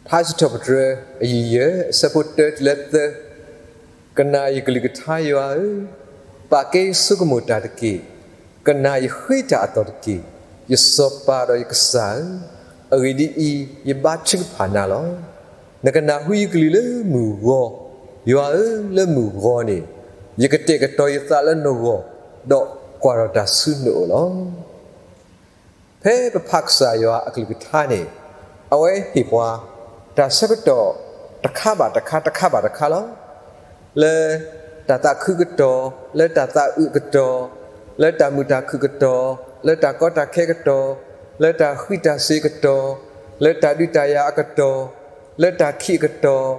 ထါစံးထီၣ်ပတြၢၤ အယံာ်ယဲၢ် အဆၢဖိတၢတုၤလၢသၢ, ကနၣ်ယကလုၢ်ကထါယွၤဧၢ, ပာ်ကဲယဆိကမိၣ်တၢ်တက့ၢ်. ကနၣ်ယဃ့တၢ်အသီၣ်တက့ၢ်, ယစီၤပၤဒီးယကစၢ်ဧၢ, အဂ့ၢ်ဒ်အံၤ, ယဘါထုကဖၣ်နၤလီၤ. နကနၢ်ဟူယကလုၢ်လၢမုၢ်ဂီၤ, ယွၤဧၢ, လၢမုၢ်ဂီၤန့ၣ်, ယကတဲာ်ကတီၤယသးလၢနဂီၢ်, ဒီးကွၢ်ထီၣ်တၢ်ဆူနအိၣ်လီၤ. ဖဲပဖးကစၢ်ယွၤအကလုၢ်ကထါန့ၣ်, အဝဲဟ့ၣ်ပှၤ တၢ်ဆၢကတီၢ်တခါဘၣ်တခါ တခါဘၣ်တခါလီၤ. လၢတၢ်သးခုကတီၢ်, လၢတၢ်သးအုးကတီၢ်, လၢတၢ်မုာ်တၢ်ခုၣ်ကတီၢ်, လၢတၢ်ကီတၢ်ခဲကတီၢ်, လၢတၢ်ဃံးတၢ်စ့ၤကတီၢ်, လၢတၢ်ဒုးတၢ်ယၤအကတီၢ်, လၢတၢ်ခံးအကတီၢ်,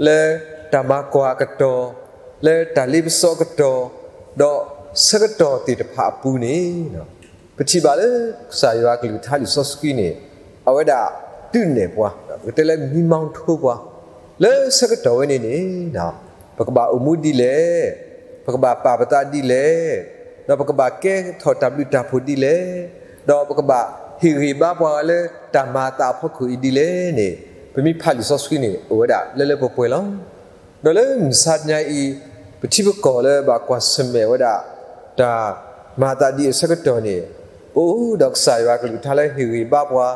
လၢတၢ်မၤကွၢ်အကတီၢ်, လၢတၢ်လ့ပစီအကတီၢ်, ဒီးဆၢကတီၢ်သ့ၣ်တဖၣ်အပူၤန့ၣ် ပထံၣ်ဘၣ်လၢကစၢ်ယွၤအကလုၢ်ကထါလံာ်စီဆှံန့ၣ်, အဝဲဒၣ်ဒုးနဲၣ်ပှၤ, ပကတဲလၢမံမီထိပှၤ, လၢဆၢကတီၢ်ဝဲန့ၣ်န့ၣ်, ပကဘၣ်အိၣ်မူဒ်လဲၣ်, ပကဘၣ်ပာ်ပသးဒ်လဲၣ်, ဒီးပကဘၣ်ကဲထီၣ်တၢ်ဘျုးတၢ်ဖှိၣ်ဒ်လဲၣ်, ဒီးပကဘၣ်ဟ့ၣ်ဂံၢ်ဘါပှၤလၢတၢ်မၤအသးအဖီခိၣ်အံၤဒ်လဲၣ်န့ၣ်, ပမ့ၢ်ဖးလံာ်စီဆှံန့ၣ် အိၣ်ဝဲဒၣ်လၢလၢပှဲၤပှဲၤလီၤ. ဒီးလၢမုၢ်ဆါညါအံၤ, ပထံပကီၢ်လၢဘၣ်ကွၢ်ဆၢၣ်မဲာ်ဝဲဒၣ် တၢ်မၤအသးဒ်အံၤအဆၢကတီၢ်န့ၣ်, ပအိၣ်ဒီးကစၢ်ယွၤအကလုၢ်ကထါလၢဟ့ၣ်ဂံၢ်ဘါပှၤ,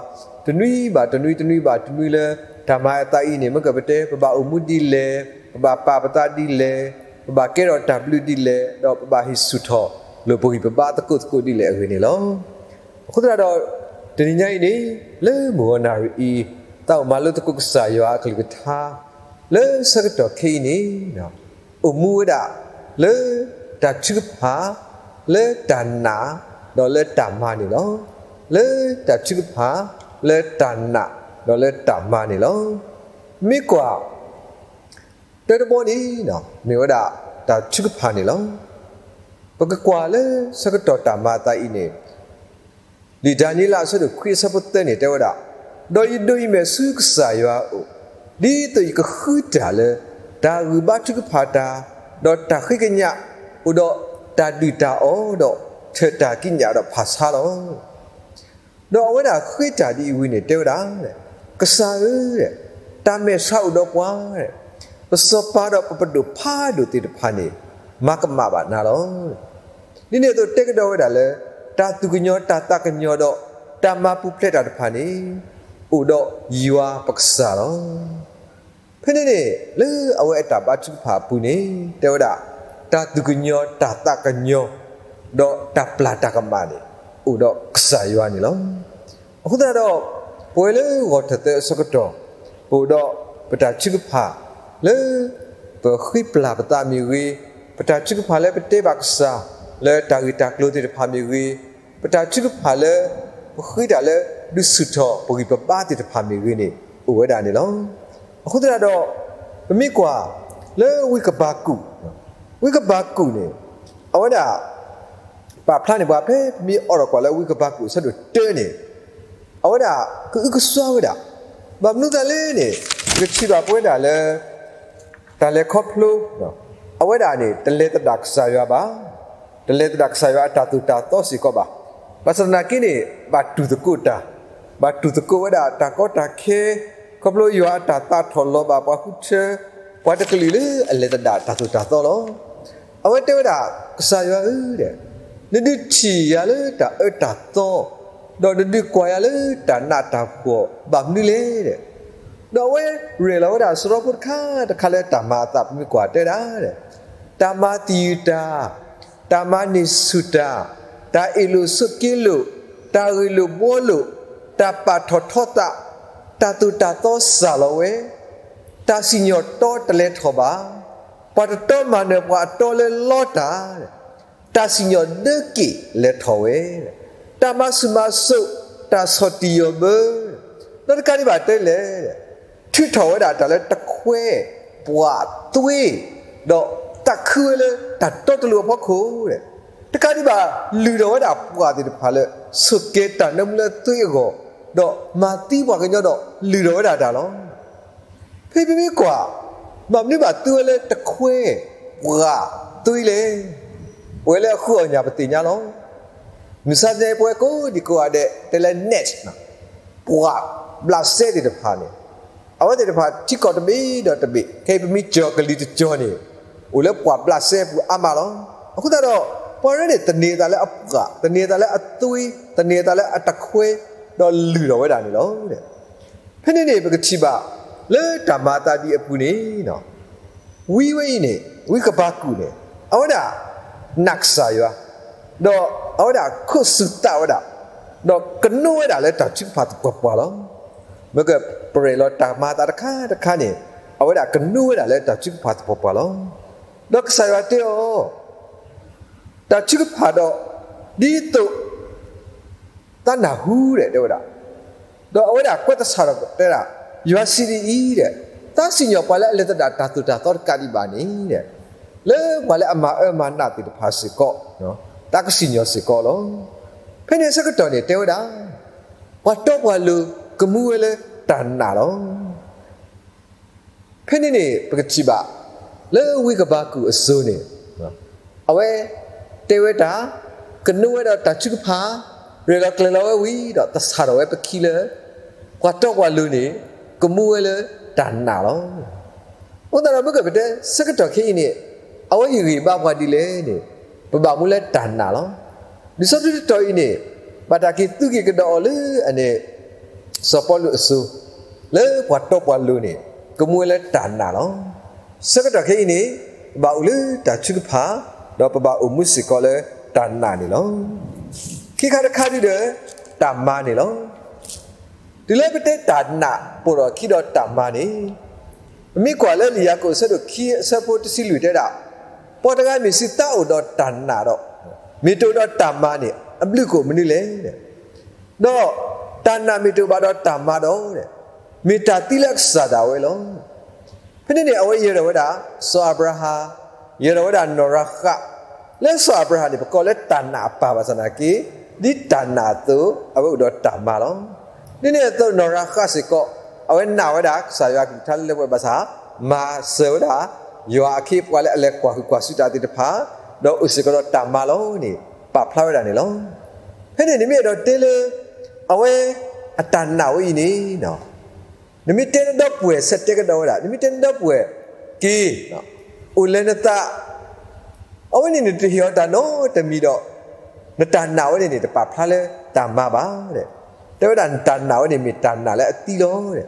တနွံဘၣ်တနွံ တနွံဘၣ်တနွံလၢ တၢ်မၤအသးအံၤန့ၣ် မ့ၢ်ကပတဲ ပဘၣ်အိၣ်မူဒ်လဲၣ်, ပဘၣ်ပာ်ပသးဒ်လဲၣ်, ပဘၣ်ကဲထီၣ်တၢ်ဘျုးဒ်လဲၣ်, ဒီးပဘၣ်ဟ့ၣ်ဆူၣ်ထီၣ်လိာ်ပဂံၢ်ပဘါသကိးသကိးဒ်လဲၣ်အဂ့ၢ်န့ၣ်လီၤ. အဃိသတးဒီး, တနံၤညါအံၤန့ၣ်, လၢမုၢ်ဂီၤနၣ်ရံၣ်အံၤ, သးအိၣ်မၤလိသကိးကစၢ်ယွၤအကလုၢ်ကထါ, လၢဆၢကတီၢ်ခဲအံၤန့ၣ်, အိၣ်မူဝဲဒၣ်လၢတၢ်ထုကဖၣ်, လၢတၢ်နာ်, ဒီးလၢတၢ်မၤန့ၣ်လီၤ. လၢတၢ်ထုကဖၣ်, လၢတၢ်နာ်, ဒီးလၢတၢ်မၤန့ၣ်လီၤ. မ့ၢ်ကွၢ် တၢတဘီန့ၣ်, မ့ၢ်ဝဲဒၣ်တၢ်ထုကဖၣ်န့ၣ်လီၤ. ပကကွၢ်လၢဆၢကတီၢ်တၢ်မၤအသးအံၤန့ၣ်, လံာ်ဒၤနံးယ့လးအဆၢဒိၣ်ခွံအဆၢဖိသၢန့ၣ်တဲဝဲဒၣ်, ဒီးယဒိးအံၤမဲာ်ဆူကစၢ်ယွၤအအိၣ်, ဒ်သိးယကဃုတၢ်လၢတၢ်ဂံၢ်ဘါထုကဖၣ်တၢ်, ဒီးတၢ်ဃ့ကညး, အိၣ်ဒီးတၢ်ဒုၣ်တၢ်အီဒီးထၢၣ်တၢ်ကံးညာ်ဒီးဖးဆါလီၤ. ဒီးအဝဲဒၣ်ဃ့တၢ်ဒ်အံၤဝံၤန့ၣ်တဲဝဲဒၣ်, ကစၢ်ဧၢ, တၢ်မဲာ်ဆှးအိၣ်ဒီးပှၤ, ပစီၤပၤဒီးပပဒိၣ်ဖးဒိၣ်သ့ၣ်တဖၣ်န့ၣ်, မၤကမၣ်ဘၣ်နၤလီၤ. ဒ်န့ၣ်အသိးတဲကဒီးဝဲဒၣ်လၢ, တၢ်သူၣ်ကညီၤတၢ်သးကညီၤဒီးတၢ်မၤပူၤဖျဲးတၢ်တဖၣ်န့ၣ်, အိၣ်ဒီးယွၤပကစၢ်လီၤ. ဖဲန့ၣ်န့ၣ် လၢအဝဲအတၢ်ဘါထုကဖၣ်အပူၤန့ၣ် တဲဝဲဒၣ်, တၢ်သူၣ်ကညီၤတၢ်သးကညီၤ, ဒီးတၢ်ပျၢ်တၢ်ကမၣ်န့ၣ်, အိၣ်ဒီးကစၢ်ယွၤန့ၣ်လီၤ. အဃိသတးဒီး, ပဝဲလၢဂီၤထၢၣ်သၢအဆၢကတီၢ်, ပအိၣ်ဒီးပတၢ်ထုကဖၣ်လၢ ပဃ့ပျၢ်ပသးမ့ၢ်ဂ့ၤ, ပတၢ်ထုကဖၣ်လၢပတဲဘၣ်ကစၢ်လၢတၢ်ဂ့ၢ်တၢ်ကျိၤသ့ၣ်တဖၣ်မ့ၢ်ဂ့ၤ, ပတၢ်ထုကဖၣ်လၢ ပဃ့တၢ်လၢဒုးဆူၣ်ထီၣ်ပဂံၢ်ပဘါသ့ၣ်တဖၣ်မ့ၢ်ဂ့ၤန့ၣ် အိၣ်ဝဲဒၣ်န့ၣ်လီၤ. အဃိသတးဒီး, ပမ့ၢ်ကွၢ်လၢဝံကဘးကူာ်, ဝံကဘးကူာ်န့ၣ်, အဝဲဒၣ် ပာ်ဖျါန့ၢ်ပှၤဖဲပမ့ၢ်အိးထီၣ်ကွၢ်လၢဝံကဘးကူာ်အဆၢဒိၣ်တၢန့ၣ်, အဝဲဒၣ်ကအုကစွါဝဲဒၣ်, ဘၣ်မနုၤအဃိလဲၣ်န့ၣ်, ပကထံၣ်ဘၣ်ပဝဲဒၣ်လၢ တၢ်လဲၤခီဖျိ, အဝဲဒၣ်န့ၣ် တလဲၤသဒၣ်ကစၢ်ယွၤဘၣ်, တလဲၤသဒၣ်ကစၢ်ယွၤအတၢ်သိၣ်တၢ်သီစ့ၢ်ကီးဘၣ်. ဘၣ်ဆၣ်သနာ်က့န့ၣ် ဘၣ်တူၢ်သကိးတၢ်, ဘၣ်တူၢ်သကိးဝဲဒၣ်တၢ်ကီတၢ်ခဲ, ခီဖျိယွၤအတၢ်သးထီၣ်လီၤဘၣ်ပှၤဃုထၢ, ပှၤတကလုာ်လၢအလဲၤသဒၣ်တၢ်သိၣ်တၢ်သီလီၤ. အဝဲတဲဝဲဒၣ်, ကစၢ်ယွၤဧၢ, နဒုးထံၣ်ယၤလၢတၢ်အၢတၢ်သီ, ဒီးနဒုးကွၢ်ယၤလၢတၢ်နးတၢ်ဖှီၣ်ဘၣ်မနုၤလဲၣ်. ဒီးအဝဲရဲၣ်လီၤဝဲဒၣ်စရီဖိတခါတခါလၢတၢ်မၤအသးပမ့ၢ်ကွၢ်တဲဒၣ်, တၢ်မၤသံၣ်ယုၢ်တၢ်, တၢ်မၤန့ၢ်ဆူၣ်တၢ်, တၢ်အ့ၣ်လိာ်ဆိးက့လိာ်, တၢ်ဂ့ၢ်လိာ်ဘှီလိာ်, တၢ်ပာ်ထီၣ်ထီသး, တၢ်သိၣ်တၢ်သီစှၤလီၤဝဲ, တၢ်စံၣ်ညီၣ်တီတလဲထီၣ်ဘၣ်, ပှၤတတီမၤနၢၤပှၤအတီလၢလီတၢ်, တၢ်စံၣ်ညီၣ်ဒၢက့ၣ်လဲၤထီၣ်ဝဲ, တၢ်မၤဆူၣ်မၤစိး, တၢ်ဆီၣ်တံၢ်ယီၢ်ဘၢ, ဒီးတကးဒံးဘၣ်တဲလဲၣ်, ထုးထီၣ်ဝဲဒၣ်တၢ်လၢတခွဲ, ပှၢ်သွ့, ဒီးသးခုဝဲလၢတၢ်တီတလိၤအဖီခိၣ်, တကးဒံးဘၣ်လုၢ်ထီၣ်ဝဲဒၣ်ပှၢ်သ့ၣ်တဖၣ်လၢ ဆိၣ်ကဲၤတၢ်နၢမူလၢသွ့အဂီၢ်, ဒီးမၤသံပှၤကညီဒီးလုၢ်ထီၣ်ဝဲဒၣ်တၢ်လီၤ. ဖဲပမ့ၢ်ကွၢ်, ဘၣ်မနုၤဘၣ်သူဝဲလၢတခွဲ, ပှၢ်သွ့လဲၣ်. ပဝဲလၢအဃုအီၣ်ညၣ်ပသ့ၣ်ညါလီၤ. မုၢ်ဆါညါအံၤပဝဲကိးဒံကိးဂၤဒဲး တဲလၢ net, ပှၢ်ဘျးစဲသ့ၣ်တဖၣ်န့ၣ်, အဝဲသ့ၣ်တဖၣ်ထံကီၢ်တဘ့ၣ်ဒီးတဘ့ၣ် ခဲအံၤပမ့ၢ်ကၠီၤကလံၤတကၠီၤန့ၣ် အိၣ်လၢပှၢ်ဘျးစဲအပူၤအါမးလီၤ. အဃိသတးဒီး ပှၤရဲန့ၣ် သန့ၤအသးလၢအပှၢ်, သန့ၤအသးလၢအသွံ, သန့ၤအသးလၢအတခွဲ, ဒီးလုၢ်ထီၣ်ဝဲဒၣ်န့ၣ်လီၤ. ဖဲန့ၣ်န့ၣ် ပကထံၣ်ဘၣ် လၢတၢ်မၤအသးဒ်အပူၤန့ၣ် ဝံဝဲအံၤန့ၣ် ဝံကဘါကူၣ်န့ၣ် အဝဲဒၣ်နာ်ကစၢ်ယွၤ, ဒီးအဝဲဒၣ်ခိးသူၣ်သးဝဲဒၣ်, ဒီးကနိဝဲဒၣ်လၢတၢ်ထုကဖၣ်သပှၢ်ပှၢ်လီၤ. မ့ၢ်ကပရဲၣ်လီၤတၢ်မၤအသးတခါတခါန့ၣ် အဝဲဒၣ်ကနိဝဲဒၣ်လၢတၢ်ထုကဖၣ်သပှၢ်ပှၢ်လီၤ. ဒီးကစၢ်ယွၤတဲအီၤ, တၢ်ထုကဖၣ်ဒီး ဒ်သိး သးနၢ်ဟူဒီး တဲဝဲဒၣ်, ဒီးအဝဲဒၣ်ကွဲးသဆၣ်ဒီးတဲဒၣ်, ယွၤစံးဒ်အံၤဒီး, သးစံၣ်ညီၣ်ပှၤလၢအလဲၤသဒၣ်တၢ်သိၣ်တၢ်သီတကးဒံးဘၣ်န့ၣ်ဒီး, လၢပှၤလၢအမၤအၢမၤနးသ့ၣ်တဖၣ်စ့ၢ်ကီး သးကစံၣ်ညီၣ်စ့ၢ်ကီးလီၤ. ဖဲန့ၣ်အဆၢကတီၢ်န့ၣ် တဲဝဲဒၣ်, ပှၤတီပှၤလိၤကမူဝဲလၢတၢ်နာ်လီၤ. ဖဲန့ၣ်န့ၣ် ပကထံၣ်ဘၣ် လၢဝံကဘါကူၣ်အစိၤန့ၣ် အဝဲတဲဝဲတၢ်, ကနိဝဲဒီးတၢ်ထုကဖၣ်, ရဲၣ်လီၤကျဲၤလီၤဝဲဝံၤဒီး သဆၣ်ထီၣ်ဝဲပခံလၢ ပှၤတီပှၤလိၤန့ၣ် ကမူဝဲလၢတၢ်နာ်လီၤ. အဃိသတးဒီး မ့ၢ်ကပတဲဆၢကတီၢ်ခဲအံၤန့ၣ် အဝဲအံၤဂံၢ်ဘါပှၤဒ်လဲၣ်န့ၣ် ပဘၣ်မူလၢတၢ်နာ်လီၤ. လံာ်စီဆှံတတီၤအံၤန့ၣ် ဘၣ်တၢ်က့ၤသူက့ၤကဒီးအီၤလၢအန့ၣ် စီၤပီလူးအစိၤ လၢပှၤတီပှၤလိၤန့ၣ် ကမူဝဲလၢတၢ်နာ်လီၤ. ဆၢကတီၢ်ခဲအံၤန့ၣ် ပဘၣ်အိၣ်လၢတၢ်ထုကဖၣ် ဒီးပဘၣ်အိၣ်မူစ့ၢ်ကီးလၢတၢ်နာ်န့ၣ်လီၤ. ခံခါတခါဒုဒီး တၢ်မၤန့ၣ်လီၤ. တုၤလၢပတဲတၢ်နာ်ပိာ်ထီၣ်အခံဒီးတၢ်မၤန့ၣ် ပမ့ၢ်ကွၢ်လၢလံာ်ယၤကိာ်အဆၢဒိၣ်ခံအဆၢဖိတဆံလွံၢ်တဲဒၣ်, ပှၤတဂၤမ့ၢ်စံးသးအိၣ်ဒီးတၢ်နာ်ဒီး မ့ၢ်တအိၣ်ဒီးတၢ်မၤန့ၣ် အဘျုးကအိၣ်မနုၤလဲၣ်. ဒီးတၢ်နာ်မ့ၢ်တအိၣ်ဘၣ်ဒီးတၢ်မၤဒီး မ့ၢ်တၢ်သံလၢအကစၢ်ဒၣ်ဝဲလီၤ. ဖဲန့ၣ်န့ၣ် အဝဲယၢၤထီၣ်ဝဲဒၣ် စီၤအၤဘြၤဟၣ်, ယၢၤထီၣ်ဝဲဒၣ်နီၢ်ရၤဃး, လၢစီၤအၤဘြၤဟၣ်န့ၣ် ပကိးလၢတၢ်နာ်အပၢ်ဘၣ်ဆၣ်သနာ်က့ ဒ်တၢ်နာ်အသိး အဝဲအိၣ်ဒီးတၢ်မၤလီၤ. ဒ်န့ၣ်အသိးနီၢ်ရၤဃးစ့ၢ်ကီး အဝဲနာ်ဝဲဒၣ်ကစၢ်ယွၤအကလုၢ်ကထါလၢလၢပှဲၤပှဲၤဘၣ်ဆၣ် မၤစၢၤဝဲဒၣ် ယွၤအခ့အပှၤလၢအလဲၤကွၢ်ဟုၣ်ကွၢ်ဆူတၢ်သ့ၣ်တဖၣ်, ဒီးအိၣ်စ့ၢ်ကီးဒီးတၢ်မၤလီၤန့ၣ် ပာ်ဖျါဝဲဒၣ်န့ၣ်လီၤ. ဖဲန့ၣ်နမ့ၢ်အဲၣ်ဒိးတဲလၢ အဝဲအတၢ်နာ်ဝဲအံၤန့ၣ် နမ့ၢ်တဲနဒီပုၢ်ဝဲၢ်ဆၢတဲကဒီးဝဲဒၣ်, နမ့ၢ်တဲနဒီပုၢ်ဝဲၢ်က့ၤ အိၣ်လၢနသး အဝဲန့ၣ်နတဟ့ၣ်အီၤတၢ်နီတမံၤဒီး နတၢ်နာ်ဝဲန့ၣ်န့ၣ် တပာ်ဖျါလၢတၢ်မၤဘၣ်. တဲဝဲဒၣ်နတၢ်နာ်ဝဲန့ၣ်မ့ၢ်တၢ်နာ်လၢအသံလီၤ.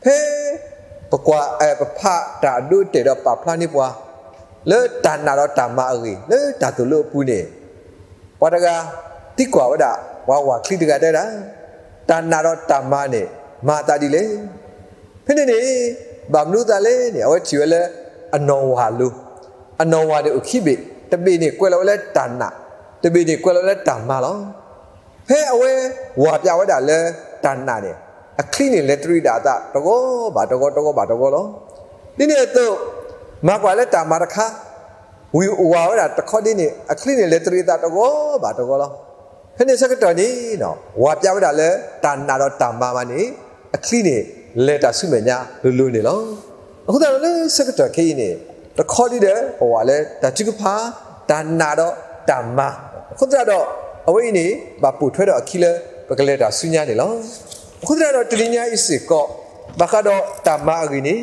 ဖဲပကွၢ် ပဖးတၢ်အဒိအတဲာ်ဒီးပာ်ဖျါန့ၢ်ပှၤ လၢတၢ်နာ်ဒီးတၢ်မၤအဂ့ၢ် လၢတၢ်သိၣ်လိအပူၤန့ၣ် ပှၤတဂၤသံကွၢ်ဝဲဒၣ် ပှၤဝၤချံတဂၤတဲဒၣ်, တၢ်နာ်ဒီးတၢ်မၤန့ၣ် မၤအသးဒ်လဲၣ်. ဖဲန့ၣ်န့ၣ် ဘၣ်မနုၤအသးလဲၣ်န့ၣ် အဝဲထံၣ်ဝဲလၢအနီၢ်ဝၤလိၤ, အနီၢ်ဝၤန့ၣ်အိၣ်ခံဘ့ၣ်, တဘ့ၣ်န့ၣ်ကွဲးလီၤဝဲလၢတၢ်နာ်, တဘ့ၣ်န့ၣ်ကွဲးလီၤဝဲလၢတၢ်မၤလီၤ. ဖဲအဝဲဝၤပျးဝဲဒၣ်လၢတၢ်နာ်န့ၣ် အချံန့ၣ်လဲၤတရံးဒၣ်အသးတဂီၤဘၣ်တဂီၤ တဂီၤဘၣ်တဂီၤလီၤ. ဒ်န့ၣ်အသိး မၤကွၢ်လၢတၢ်မၤတခါ ဝံၤဝၤဝဲဒၣ်တခီဒ်န့ၣ် အချံန့ၣ်လဲၤတရံးအသးတဂီၤဘၣ်တဂီၤလီၤ. ဖဲန့ၣ်ဆၢကတီၢ်န့ၣ် ဝၤပျးဝဲဒၣ်လၢတၢ်နာ်ဒီးတၢ်မၤမးန့ၣ် အချံန့ၣ်လဲၤတၢ်ဆူမဲာ်ညါလိၤလိၤန့ၣ်လီၤ. အဃိသတးဒီးလၢဆၢကတီၢ်ခဲအံၤန့ၣ် တခီဒ်ဒီးပဝဲလၢတၢ်ထုကဖၣ်, တၢ်နာ်ဒီးတၢ်မၤ, အဃိသတးဒီး အဝဲအံၤန့ၣ် ဘၣ်ပိာ်ထွဲဒီးအခံလၢပကလဲၤတၢ်ဆူညါန့ၣ်လီၤ. အဃိသတးဒီးတနံၤညါအံၤစ့ၢ်ကီး ဘၣ်ဃးဒီးတၢ်မၤအဂ့ၢ်န့ၣ်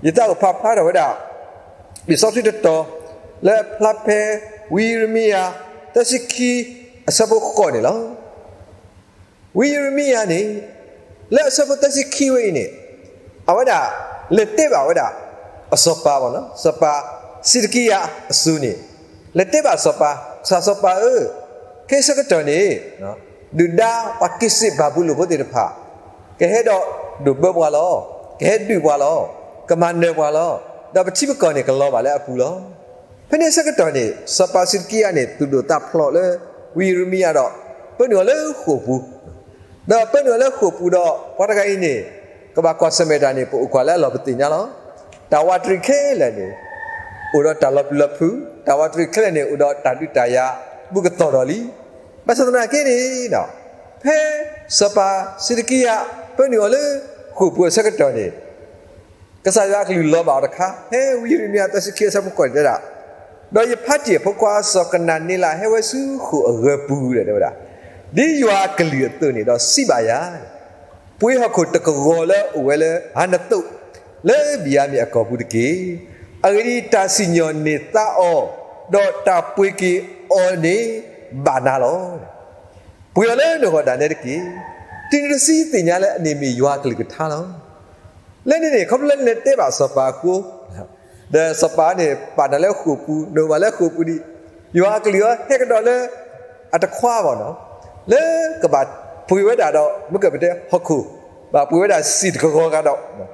ယသးအိၣ်ဖးဖျါထီၣ်ဝဲဒၣ် လံာ်စီဆှံတတီၤ လၢအဖျါဖဲ ဝံယံးရမံယၤ သၢဆံခံ အဆၢဖိဃိးန့ၣ်လီၤ. ဝံယံးရမံယၤန့ၣ် လၢအဆၢဖိသၢဆံခံဝဲအံၤန့ၣ် အဝဲဒၣ်လဲၤတဲဘၣ်ဝဲဒၣ် အစီၤပၤဘၣ်နီၤ, စီၤပၤစံးတကံယၤအစိၤန့ၣ် လဲၤတဲဘၣ်စီၤပၤ, ကစၢ်စီၤပၤဧၢ, ခဲအံၤဆၢကတီၢ်န့ၣ် ဒုၣ်ဒါပှၤက့ၤစ့းဘၤဘူလိၣ်ဖိသ့ၣ်တဖၣ် ကဟဲဒီးဒိၣ်ဘၢပှၤလီၤ, ကဟဲဒုးပှၤလီၤ, ကမၤနၢၤပှၤလီၤ, ဒီးပထံပကီၢ်န့ၣ်ကလီၤဘၣ်လၢအပူၤလီၤ. ဖဲန့ၣ်ဆၢကတီၢ်န့ၣ် စီၤပၤစံးတကံယၤန့ၣ် သူၣ်ဒိၣ်သးဖျိးလၢ ဝံယံးရမံယၤဒီး ပၢနုာ်အီၤလၢဃိာ်ပူၤ, ဒီးပၢနုာ်အီၤလၢဃိာ်ပူၤဒီး ပှၤတဂၤအံၤန့ၣ် ကဘၣ်ကွၢ်ဆၢၣ်မဲာ်တၢ်န့ၣ် ပအိၣ်ကွၢ်လၢအလီၢ်ပသ့ၣ်ညါလီၤ. တၢ်ဝးတရံးခဲလၢာ်န့ၣ် အိၣ်ဒီးတၢ်လီၤပျံၤလီၤဖုး, တၢ်ဝးတရံးခဲလၢာ်န့ၣ် အိၣ်ဒီးတၢ်ဒုးတၢ်ယၤ ဘူးကသီၣ်ဒီးလံ. ဘၣ်ဆၣ်သနာ်က့န့ၣ် ဖဲစီၤပၤစံးတကံယၤ ပၢနုာ်အီၤလၢဃိာ်ပူၤအဆၢကတီၢ်န့ၣ် ကစၢ်ယွၤအကလုၢ်လီၤဘၣ်အီၤတခါ ဖဲဝံယံးရမံယၤ သၢဆံခံအဆၢဖိဃိးန့ၣ်တဲဒၣ်, ဒီးယဖါတံၢ်အဖိခွါစီၤကနၤန့လး ဟဲဝဲဆူဃိာ်အဂၢၤပူၤဒီးတဲဝဲဒၣ်, ဒ်ယွၤအကလုၢ်အသိးန့ၣ်ဒီးစံးဘၣ်ယၤ ပှ့ၤဟီၣ်ခိၣ်တကဂီၤလၢအအိၣ်ဝဲလၢ အနသိး လၢဘံယၤမံၣ်အကီၢ်ပူၤတက့ၢ်. အဂ့ၢ်ဒ်အံၤ, တၢ်စံၣ်ညီၣ်န့ၢ်သးအီၤ, ဒီးတၢ်ပှ့ၤက့ၤအီၤန့ၣ် ဘၣ်နၤလီၤ. ပှ့ၤအီၤလၢနဂီၢ်ဒၣ်နဲတက့ၢ်. တုၤနုၤတစုယသ့ၣ်ညါလၢအန့ၣ်မ့ၢ်ယွၤအကလုၢ်ကထါလီၤ. လၢန့ၣ်န့ၣ် ခီဖျိလၢနတဲဘၣ်စီၤပၤအဃိ, ဒီးစီၤပၤန့ၣ် ပာ်နၤလၢဃိာ်ပူၤ, နအိၣ်ဘၣ်လၢဃိာ်ပူၤဒံး, ယွၤအကလုၢ်အီၤဟဲကဒီးလၢ အတခွါဘၣ်နီၤ, လၢကဘၣ်ပှ့ၤဝဲဒၣ်ဒီး မ့ၢ်ကပတဲဟီၣ်ခိၣ်, ဘၣ်ပှ့ၤဝဲဒၣ်စံၣ်တကဂီၤဂၤဒီး,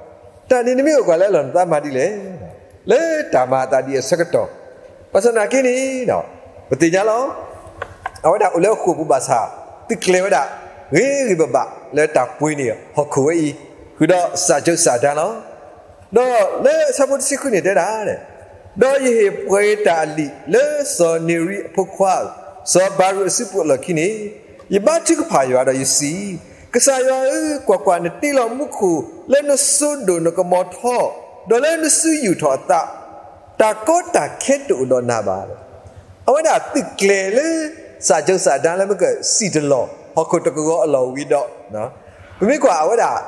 တၢ်န့ၣ်နမ့ၢ်အိၣ်ကွၢ်လၢအလီၢ်နသးမၤဒ်လဲၣ်, လၢတၢ်မၤအသးဒ်အံၤအဆၢကတီၢ်, ဘၣ်ဆၣ်သနာ်က့န့ၣ် ပသ့ၣ်ညါလီၤ. အဝဲဒၣ်အိၣ်လၢဃိာ်ပူၤဘၣ်ဆၣ်, သုးကျဲၤဝဲဒၣ် ဂ့ၤဂ့ၤဘၣ်ဘၣ်လၢတၢ်ပှ့ၤန့ၢ်ဟီၣ်ခိၣ်ဝဲအံၤ, ဃုာ်ဒီးစၢ်ကၠိစၢ်ဒါလီၤ. ဒီးလၢအဆၢဖိတဆံဃုန့ၣ်တဲဒၣ်, ဒီးယဟ့ၣ်ပှဲၤတၢ်အလံာ်လၢစီၤန့ရံအဖိခွါ, စီၤဘၤရူးအစုပူၤအလီၢ်ခံန့ၣ်, ယဘါထုကဖၣ်ယွၤဒီးယစံး, ကစၢ်ယွၤဧၢ, ကွၢ်ကွၢ်, နတ့လီၤမူခိၣ်လၢနစိဒိၣ်နကမီၤထီ, ဒီးလၢနစုယူာ်ထီၣ်အသး, တၢ်ကီတၢ်ခဲတအိၣ်ဒီးနၤဘၣ်. အဝဲဒၣ်သုးကျဲၤလၢ စၢ်ကၠိစၢ်ဒါလၢမ့ၢ်ကစံၣ်တလီၢ် ဟီၣ်ခိၣ်တကဂီၤအလီၢ်ဝံၤဒီး, ပမ့ၢ်ကွၢ်အဝဲဒၣ်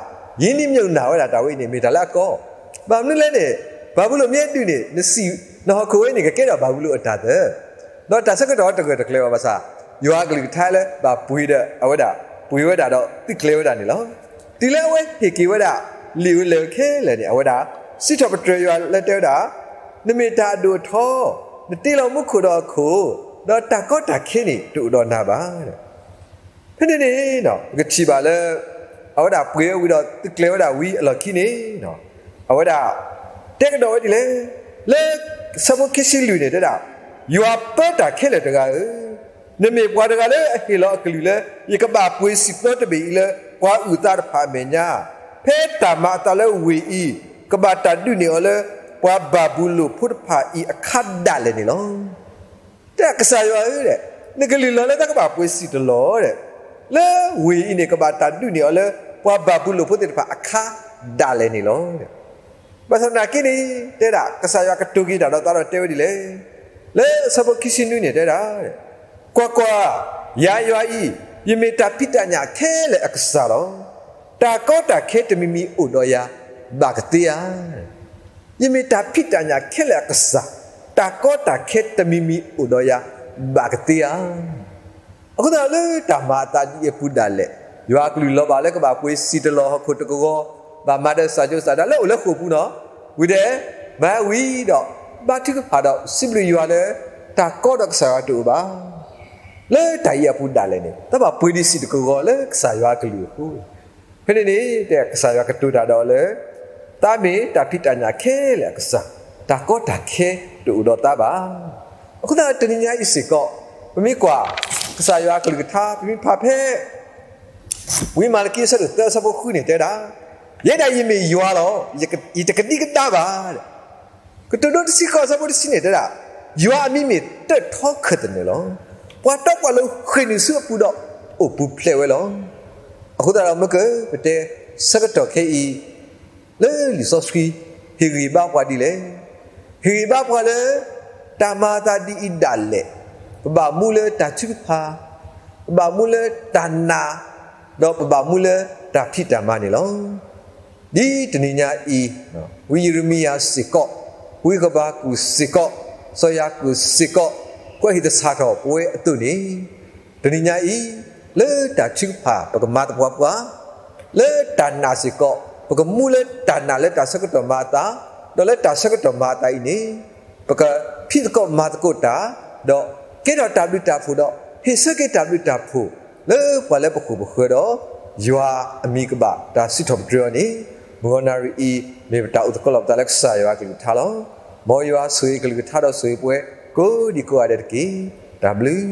ရင်းနှီးမြှုပ်နှံဝဲဒၣ်တၢ်ဝဲအံၤန့ၣ် မ့ၢ်တၢ်လၢအကီ, ဘၣ်မနုၤလဲၣ်န့ၣ်, ဘၤဘူလိၣ်မ့ၢ်ဟဲဒုးန့ၣ် နစံၣ်နဟီၣ်ခိၣ်ဝဲန့ၣ် ကကဲထီၣ်ဘၤဘူလိၣ်အတၢ်သၢ, ဒီးတၢ်ဆၢကတီၢ်တဂၢၢ်တကျၢၤဘၣ်ဘၣ်ဆၣ်, ယွၤအကလုၢ်ကထါလၢဘၣ်ပှ့ၤဒီးအဝဲဒၣ် ပှ့ၤဝဲဒၣ်ဒီးသုးကျဲၤဝဲဒၣ်န့ၣ်လီၤ. တုၤလၢအဝဲဟ့ၣ်က့ၤဝဲဒၣ် လံာ်ဝဲလဲၣ်ဝဲခဲလၢာ်န့ၣ် အဝဲဒၣ် စံးထီၣ်ပတြၢၤယွၤလၢတဲဝဲဒၣ်, နမ့ၢ်တၢ်အဒိၣ်အထီ, နတ့လီၤမူခိၣ်ဒီးဟီၣ်ခိၣ်, ဒီးတၢ်ကီတၢ်ခဲန့ၣ် တအိၣ်ဒီးနၤဘၣ်. ဖဲန့ၣ်န့ၣ် ပကထံၣ်ဘၣ်လၢ အဝဲဒၣ်ပှ့ၤဝဲဝံၤဒီးသုးကျဲၤဝဲဒၣ်ဝံၤအလီၢ်ခံန့ၣ်, အဝဲဒၣ် တဲကဒီးဝဲဒ်လဲၣ်, လၢဆၢဖိခံဆံလွံၢ်န့ၣ်တဲဒၣ်, ယွၤပၢတၢ်ခဲလၢာ်တဂၤဧၢ, နမ့ၢ်ပှၤတဂၤလၢအဟ့ၣ်လီၤအကလုၢ်လၢ ယကဘၣ်ပှ့ၤစံာ်ပျီတဘ့ၣ်အံၤလၢပှၤအုၣ်သးတဖၣ်အမဲာ်ညါ, ဖဲတၢ်မၤအသးလၢဝ့ၢ်အံၤ ကဘၣ်တၢ်ဒုးန့ၢ်အီၤလၢ ပှၤဘၤဘူလိၣ်ဖိတဖၣ်အံၤအခါဒၣ်လဲာ်န့ၣ်လီၤ. တဲဒၣ်ကစၢ်ယွၤဧၢ, နကလုၢ်လီၤလၢတၢ်ကဘၣ်ပှ့ၤစံာ်တလီၢ်, လၢဝ့ၢ်အံၤန့ၣ် ကဘၣ်တၢ်ဒုးန့ၢ်အီၤလၢ ပှၤဘၤဘူလိၣ်ဖိသ့ၣ်တဖၣ်အခါဒၣ်လဲာ်န့ၣ်လီၤ. ဘၣ်ဆၣ်သနာ်က့န့ၣ် တဲဒၣ်ကစၢ်ယွၤကတိၤက့ၤတၢ်ဒီးသးဒီးတဲဝဲဒ်လဲၣ်, လၢဆၢဖိခံဆံနွံန့ၣ်တဲဒၣ်, ကွၢ်ကွၢ်, ယၤယွၤအံၤ, ယမ့ၢ်တၢ်ဖံးတၢ်ညၣ်ခဲလၢာ်အကစၢ်လီၤ. တၢ်ကီတၢ်ခဲတမံၤမံၤအိၣ်ဒီးယၤ ဘၣ်ကသ့ဧါ. ယမ့ၢ်တၢ်ဖံးတၢ်ညၣ်ခဲလၢာ်အကစၢ်, တၢ်ကီတၢ်ခဲတမံၤမံၤအိၣ်ဒီးယၤ ဘၣ်ကသ့ဧါ. အဃိသတးလၢတၢ်မၤအသးဒ်အံၤအပူၤဒၣ်လဲာ်, ယွၤအကလုၢ်လီၤဘၣ်လၢကဘၣ်ပှ့ၤစံာ်တလီၢ်ဟီၣ်ခိၣ်တကဂီၤ, ဘၣ်မၤဒီးစၢ်ကၠိစၢ်ဒါလၢအိၣ်လၢဃိာ်ပူၤနီၤ, ဝံၤဒီး မၤဝံၤဒီး ဘါထုကဖၣ်ဒီးစံးဘျုးယွၤလၢ တၢ်ကီဒီးကစၢ်ယွၤတအိၣ်ဘၣ်. လၢတၢ်အံၤအပူၤဒၣ်လဲာ်န့ၣ် တၢ်ဘၣ်ပှ့ၤဒံးစံာ်တကဂီၤလၢကစၢ်ယွၤအကလုၢ်အဃိ, ဖဲန့ၣ်န့ၣ် တဲကစၢ်ယွၤကတိၤတၢ်ဒီးလၢ သးမ့ၢ်တၢ်ဖံးတၢ်ညၣ်ခဲလၢာ်အကစၢ်, တၢ်ကီတၢ်ခဲတအိၣ်ဒီးသးဘၣ်. အဃိသတးတနံၤညါအံၤစ့ၢ်ကီး, ပမ့ၢ်ကွၢ် ကစၢ်ယွၤအကလုၢ်ကထါ ပမ့ၢ်ဖးဖဲ ဝံမၤလကံအဆၢဒိၣ်သၢအဆၢဖိဃုန့ၣ်တဲဒၣ်, ယဲဒၣ်ယမ့ၢ်ယွၤလီၤ, ယတကဒံကဒါဘၣ်. ကတိၤဒိတဆံဃိးအဆၢဖိတဆံန့ၣ်တဲဒၣ်, ယွၤအမံၤမ့ၢ်တၢၣ်ထီခၢၣ်သနၢၣ်လီၤ. ပှၤတီပှၤလိၤဃ့ၢ်နုာ်ဆူအပူၤဒီးအိၣ်ပူၤဖျဲးဝဲလီၤ. အဃိသတးဒီးမ့ၢ်က ပတဲဆၢကတီၢ်ခဲအံၤ လၢလံာ်စီဆှံ ဟ့ၣ်ဂံၢ်ဘါပှၤဒ်လဲၣ်. ဟ့ၣ်ဂံၢ်ဘါပှၤလၢ တၢ်မၤအသးဒ်အံၤဒၣ်လဲာ်, ပဘၣ်မူလၢတၢ်ထုကဖၣ်, ပဘၣ်မူလၢတၢ်နာ်, ဒီးပဘၣ်မူလၢတၢ်ဖံးတၢ်မၤန့ၣ်လီၤ. ဒ်တနံၤညါအံၤ, ဝံယံးရမံယၤစ့ၢ်ကီး, ဝံဃဘးကူာ်စ့ၢ်ကီး, စီၤယၤကိာ်စ့ၢ်ကီး, ကွဲးဟ့ၣ်သဆၣ်ထီၣ်ပဝဲအသိးန့ၣ်, တနံၤညါအံၤ, လၢတၢ်ထုကဖၣ်ပကမၤသပှၢ်ပှၢ်, လၢတၢ်နာ်စ့ၢ်ကီး, ပကမူလၢတၢ်နာ်လၢတၢ်ဆၢကတီၢ်မၤအသး, ဒီးလၢတၢ်ဆၢကတီၢ်မၤအသးအံၤန့ၣ်, ပကဖံးသကိးမၤသကိးတၢ်, ဒီးကဲထီၣ်တၢ်ဘျုးတၢ်ဖှိၣ်ဒီး ဟ့ၣ်ဆၢက့ၤတၢ်ဘျုးတၢ်ဖှိၣ် လၢပှၤလၢပဃိာ်ပဃၢၤဒီး ယွၤအမံၤကဘၣ်တၢ်စံးထီၣ်ပတြၢၤအီၤန့ၣ်, မုၢ်ဂီၤနၣ်ရံၣ်အံၤ မ့ၢ်ပတၢ်အိၣ်သကိးလီၤပသးလၢကစၢ်ယွၤအကလုၢ်ကထါလီၤ. မ်ယွၤဆိၣ်ဂ့ၤကလုၢ်ကထါဒီးဆိၣ်ဂ့ၤပဝဲ ကိးဒံကိးဂၤဒဲးတက့ၢ်. တၢ်ဘျုး